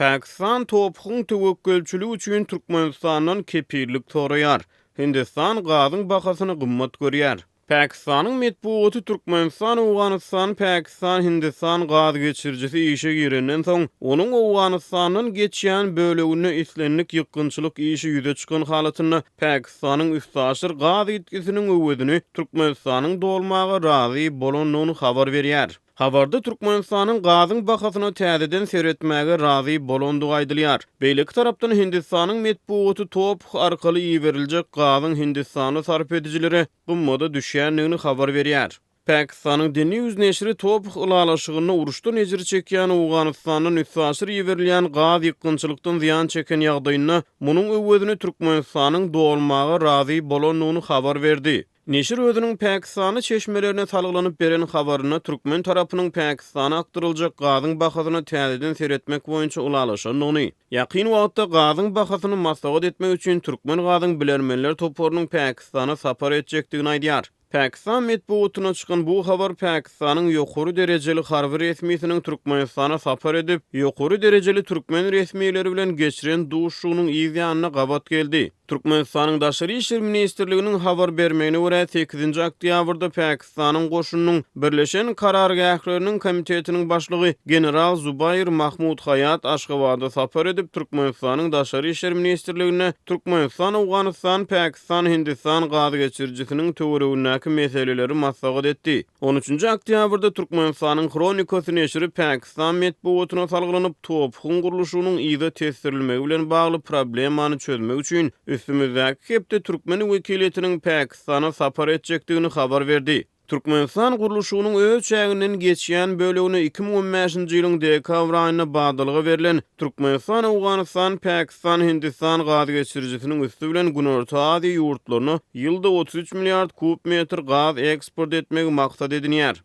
Pakistan TOPH-yň töwekgelçiligi üçin Türkmenistandan kepillik soraýar. Hindistan gazyň bahasyny gymmat görýär. Pakistanyň metbugaty Türkmenistan-Owganystan-Pakistan-Hindistan gaz geçirijisi işe girenden soň, onuň Owganystandan geçýän böleginde islendik ýykgynçylyk işi ýüze çykan halatynda Pakistanyň üstaşyr gaz ýitgisiniň öwezini Türkmenistanyň dolmaga razy bolandygyny habar berýär. Habarda Türkmenistanyň gazyň bahasyna täzeden seretmäge razy bolandygy aýdylýar. Beýleki tarapdan Hindistanyň metbugaty TOPH arkaly iberiljek gazyň hindistanly sarp edijilere gymmada düşýändigini habar berýär. Pakistanyň The News neşiri TOPH ylalaşygynda uruşdan ejir çekýän Owganystandan üstaşyr iberilýän gaz ýykgynçylykdan zyýan çeken ýagdaýynda munuň öwezini Türkmenistanyň dolmaga razy bolandygyny habar berdi. Neşir özüniň pakistanly çeşmelerine salgylanyp beren habarynda türkmen tarapynyň Pakistana akdyryljak gazyň bahasyna täzeden seretmek boýunça ylalaşandygyny, ýakyn wagtda gazyň bahasyny maslahat etmek üçin Türkmengazyň bilermenler toparynyň Pakistana sapar etjekdigini aýdýar. Pakistan metbugatynda çykan bu habar Pakistanyň ýokary derejeli harby resmisiniň Türkmenistana sapar edip, ýokary derejeli türkmen resmileri bilen geçiren duşuşygynyň yz ýanyna gabat geldi. Türkmenistanyň Daşary işler ministrliginiň habar bermegine görä, sekizinji oktýabrda Pakistanyň goşunynyň Birleşen karargähleriniň komitetiniň başlygy general Zubair Mahmud Haýat Aşgabada sapar edip, Türkmenistanyň Daşary işler ministrliginde Türkmenistan-Owganystan-Pakistan-Hindistan gazgeçirijisiniň töweregindäki meseleleri maslahat etdi. On üçünji oktýabrda Türkmenistanyň Hronikasy neşiri Pakistan metbugatyna salgylanyp, TOPH-yň gurluşygynyň yza tesdirilmegi bilen bagly problemany çözmek üçin üstümizdäki hepde türkmen wekiliýetiniň Pakistana sapar etjekdigini habar berdi. Türkmenistan gurluşygynyň öz çäginden geçýän bölegine 2015-nji ýylyň dekabr aýynda badalga berlen Türkmenistan-Owganystan-Pakistan-Hindistan gazgeçirijisiniň üsti bilen Günorta Aziýa ýurtlaryna ýylda 33 milliard kub metr gaz eksport etmegi maksat edinýär.